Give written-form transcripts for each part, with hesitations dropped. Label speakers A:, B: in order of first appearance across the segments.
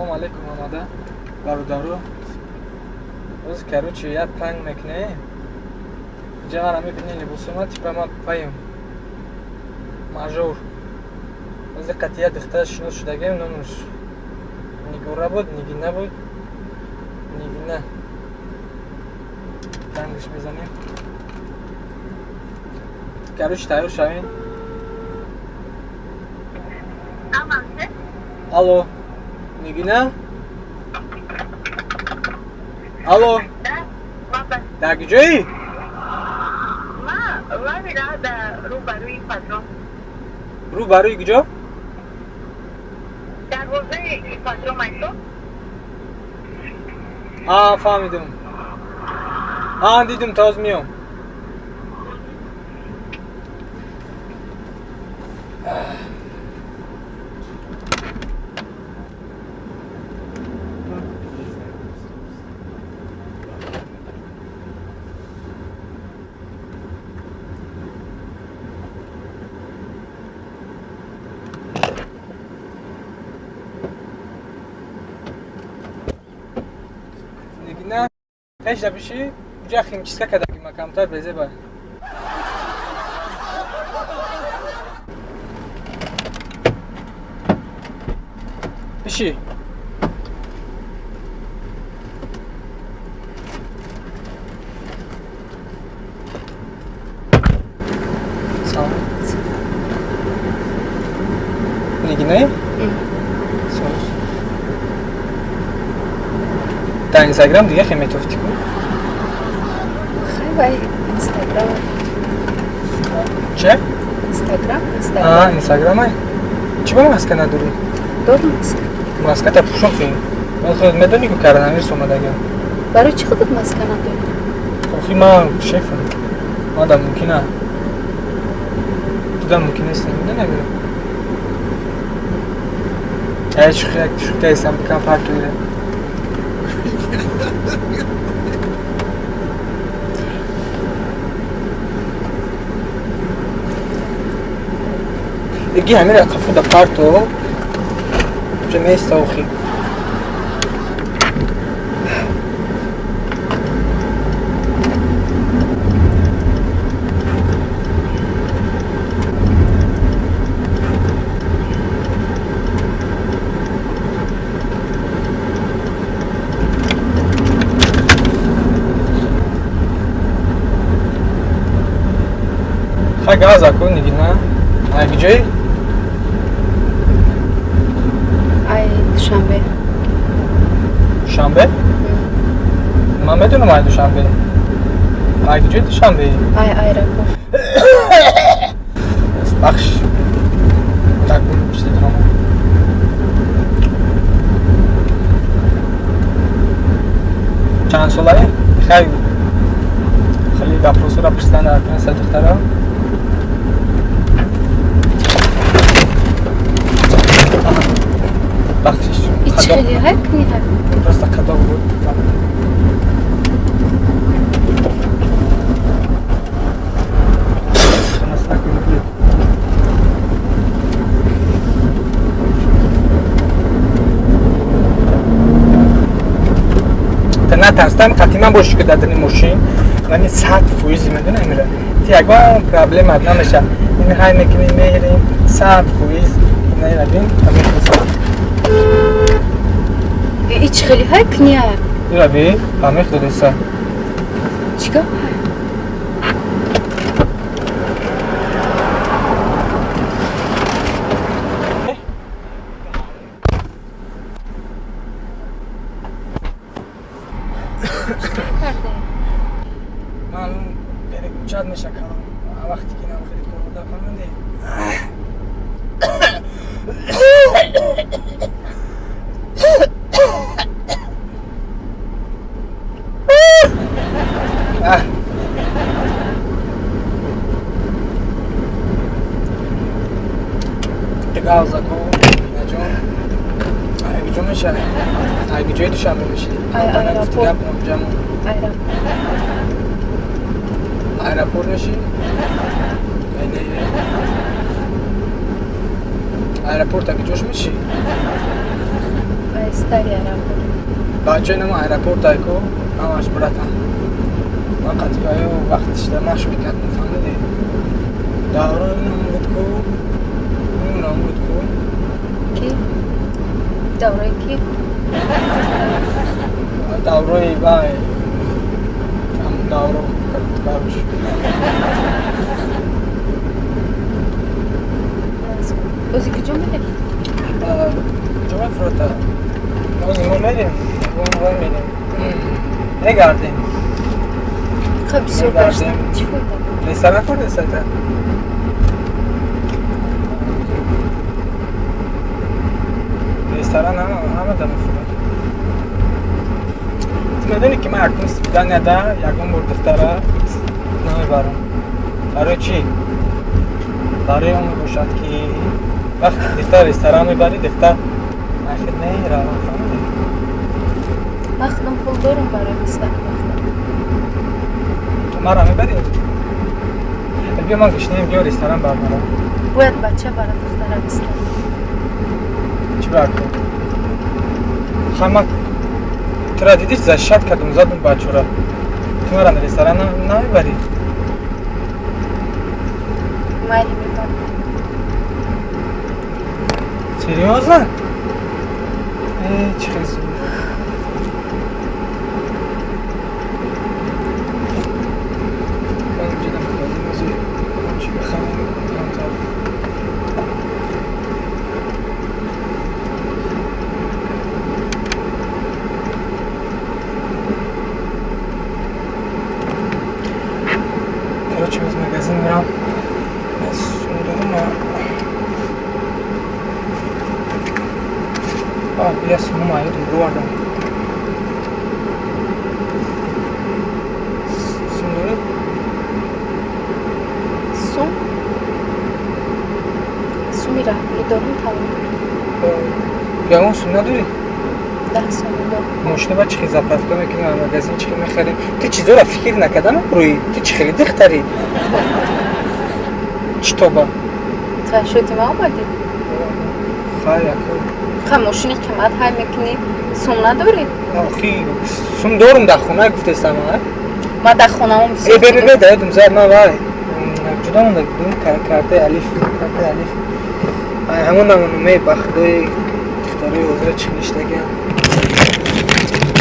A: Салом алейкум, омада бародару. Оз, короче, як пранк мекунем. Инҷа мара мебини, либосума, типа ма паем. Мажор. Ози қатъия духтар шинос шудагем, номаш Нигора буд, Нигина буд. Нигина. Пранкш мезанем. Короче, тайёр шавем. Алло. Нигина? Алло. Дар куҷоӣ? Рӯ барои куҷо? А, фаҳмидум. А, дидум, тоз миём. Нигина, пеш биши, уҷа химчистка кардаги ма камтар безеба. Биши. Салом. Нигина? Соус. Дар Инстаграм дига хе метофтӣ ку?
B: Хай, вай Инстаграм.
A: Че?
B: Инстаграм,
A: А,
B: Инстаграм.
A: Инстаграмай? Чӣ ба маска надорӣ?
B: Дорам маска.
A: Маска та пӯшон хи. Ман худ медонӣ ку коронавирус омадага.
B: Барои чӣ худат маска надорӣ?
A: Охи ман шефам. Ман да мумкина. Ту да мумкин нест, намедонӣ амира. Ай шӯхи як шӯхи кайсам бикам партоира. Иги ҳамира қафу да парто. Ҷа места охи. Хай газа ку Нигина. Ай куҷои?
B: Ай Душанбе.
A: Душанбе? Ман медонам ай Душанбе. Ай куҷои Душанбе?
B: Ай аэропорт.
A: Бахш. Так, чизе дорам. Чанд солае? Хай хеле вопросора пурсидан дар кунеса духтара. Бахшиш.
B: И чӣ хеле ҳай кни ҳай?
A: Просто қадо буд. Та натарстам, қатъиман боши ки дар дари мошин мани 100% медонам мира. Ти ягон проблема намеша. Ин ҳай мекунем, меҳрем 100% наира бин, ҳамин.
B: И чӣ хеле ҳай кни ҳай?
A: Ира би, ҳамин додеса.
B: Чӣ гап ҳай? Чӣ карде?
A: Ман переключать меша калом. Вақте ки нам хеле кор буда фаҳмидӣ. Ah. Гауза ку Наҷон. Ай куҷо меша? Ай куҷои Душанбе меши?
B: Ай аэропорт.
A: Гап намҷаму.
B: Аэропорт.
A: Аэропорт меши? Ай не. Аэропорт а куҷош меши?
B: Старый аэропорт.
A: Бачаи нама аэропорт айку, ҳамаш братан. Ман қатибаю вақт шида маш мекардам, фаҳмидӣ? Даврои нам буд ку, нам буд ку.
B: Ки? Даврои ки?
A: Даврои вай, там давро, короче.
B: Ози куҷо мерем?
A: Куҷо мефурота? Ози мо мерем, вай мерем. Мегардем.
B: Хоб бисёр гаштем. Чӣ фоида?
A: Ресторан хӯрдӣ сайта? Ресторан ҳама да мефурад. Ту медонӣ ки ман якум свиданияда ягон бор духтара намебарам. Барои чӣ? Барои он мебошад ки вақте духтар ресторан мебарӣ, духтар ахир меравад, фаҳмидӣ?
B: Ман худам пул дорам барои мистак вақта.
A: Ту маро мебарӣ? Биё ман гушнаем, биё ресторан бармарам.
B: Бояд бача бара духтара бистад.
A: Чӣ баркун? Ха ман тура дидӣ защищать кардум, задум бачора. Ту маро ресторан намебарӣ?
B: Майли, мебарам.
A: Серьёзно? Э, чӣ хел зуд. Ман инҷо дар магазин ози чӣ бихарам, камтар. Короче, аз магазин мерам. Сум дорум, а бия сумум аёдум бировардам. Сум дорӣ?
B: Сум? Суми раҳпулӣ дорум, тамом.
A: Ягон сум надорӣ?
B: 10 сомон дорум.
A: Мошина ба чӣ хел заправка мекунем, аз магазин чӣ хел мехарем? Ту чизоро фикр накарда мебурӯӣ? Ту чӣ хели духтарӣ? Чӣ тоба?
B: Ту шоти ма омадӣ?
A: Хай, яку.
B: Ха мошини қимат ҳай мекунӣ, сум надорӣ?
A: Охи, сум дорум дар хона, гуфтестам, а?
B: Ман дар хонаам бисёр.
A: Э, бе, бе, бе, даёдум зад ман вай. Ҷудо монда будум картаи Алиф, картаи Алиф. Ай ҳамон намуна ба худои духтарои ҳозира чӣ ништагиам.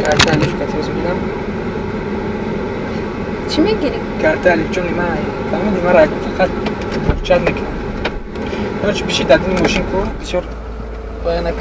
A: Картаи Алиф катоз мегирам.
B: Чӣ мегирӣ?
A: Картаи Алиф ҷони ман, фаҳмидӣ, маро фақат мурчат мекунам. Короче, биши дар дини мошин ку, бисёр баянак.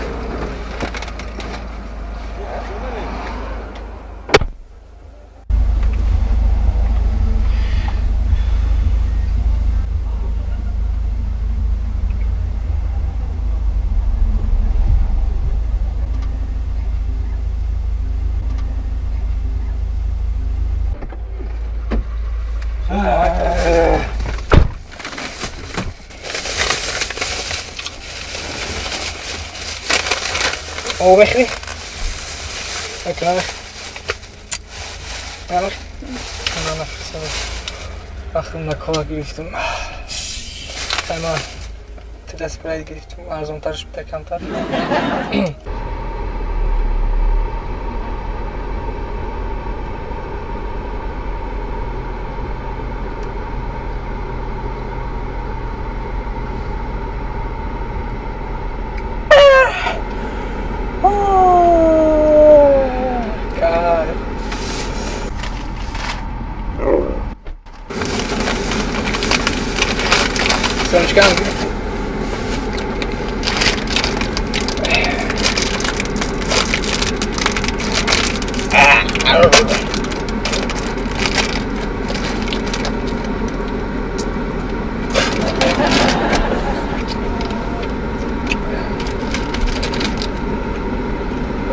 A: Об мехӯрӣ? Намехӯрӣ? Намехӯрӣ? Намехӯрӣ. Вақтам на кола гирифтум. Ма туда спрайт гирифтум, арзонтарш буда камтар. Кайф. Семечкам гирифтӣ?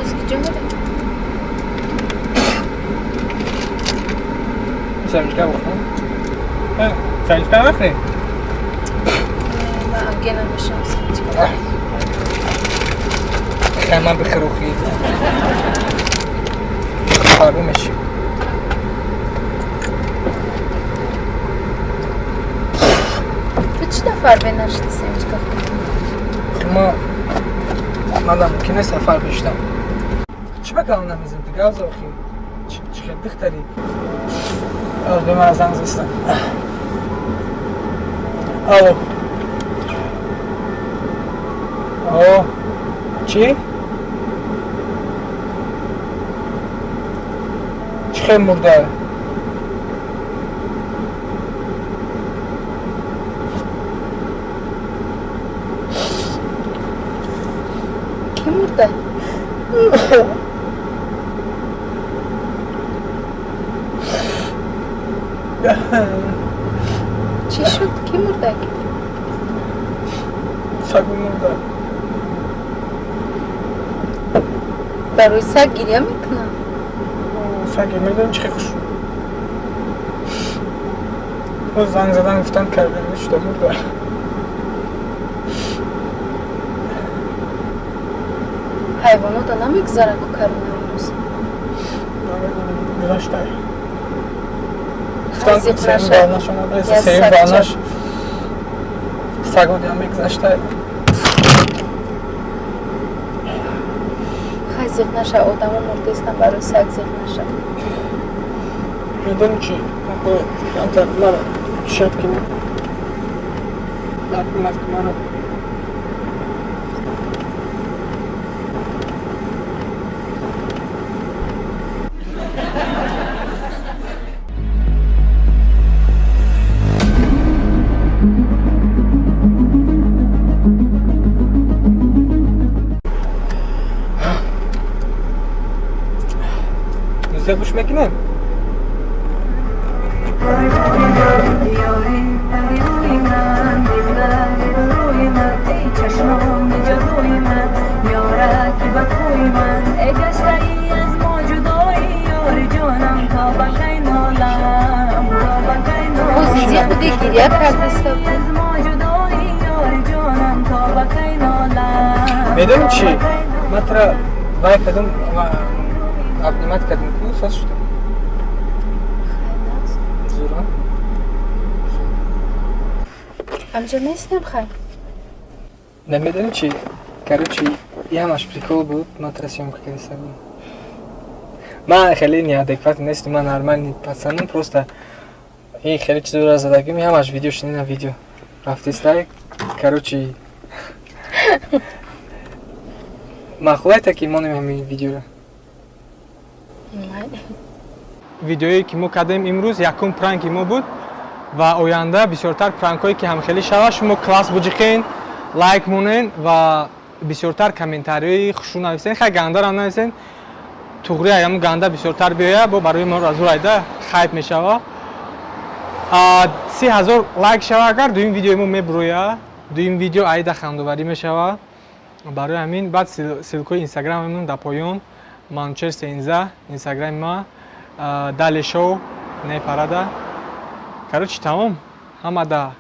B: Ози куҷо мерем?
A: Семечка бихӯрам? Семечка нахӯрӣ?
B: Ман анге намешавам семечка.
A: Хай ман бихӯр, охи. Фарбӣ мешӣ.
B: Ту чӣ нафар бе нашиди семечка хӯрдӣ?
A: Ма ман мумкин нест сафар бишдам. Чӣ ба гап намезанӣ? Ту гап за охи. Чӣ хел духтари? Оз ба ман занг застан. Алло. О, чӣ? Чӣ хел мурда?
B: Кӣ мурда? Чӣ шуд? Кӣ мурда?
A: Сагу мурда.
B: Барои саг гиря мекунам?
A: Саги медонӣ чӣ хел хуш. Боз занг задан, гуфтан, коронавирус шуда мурда.
B: Ҳайвонота намегузарад ку коронавирус.
A: Намедонам, гузаштай.
B: Хай,
A: Гуфтан,
B: зиқ
A: сеюм
B: наша.
A: волнаш омада,
B: Я
A: сеюм
B: сагча.
A: волнаш сагодиам мегузаштай.
B: Хай, зиқ наша, одамо мурдестан, барои саг зиқ наша.
A: Медонӣ чӣ? Камтар мара шад кунӣ. Наркомат ки мара. Музыка гӯш мекунем?
C: یاری روی من دیگر روی من ای چشمان جادوی من یارک به کوی من ای گشته ای از ما جدایی یاری جانم تا به کی نالم تا به کی
B: Боз зиқ буди, гиря кардиста.
C: از ما جدایی یاری جانم تا به کی نالم
A: Медонӣ чӣ? Ман тура вай кардам, обнимать кардам ку, соз шудам. Зура.
B: Амҷа местам, хай.
A: Намедонӣ чӣ? Короче, ямаш прикол буд, ман тура съёмка кардиста будам. Ман хеле неадекватный нестам, ман нормальный пацанам, просто ин хеле чизоро задагим, ҳамаш видео шуни на видео. Рафтистай, короче, махлайта ки монем ҳамин видеоро.
B: Майли.
A: Видеое ки мо кардем имрӯз, якум пранки мо буд ва оянда бисёртар пранкҳое ки ҳамхелӣ шавад, шумо класс буҷиқен, лайк монен ва бисёртар комментариҳои хушу нависен. Хай, гандарам нависен, туғри аям ганда бисёртар биёя, бо барои мо разурайда хайп мешава. 30 000 лайк шава агар, дуюм видеои мо мебуроя. Дуюм видео аида хандоварӣ мешава. Барои ҳамин баъд ссылкои инстаграмамон дар поён, Манучер Сенза инстаграми ма, Дали шоу не парада. Короче, тамом, ҳамада.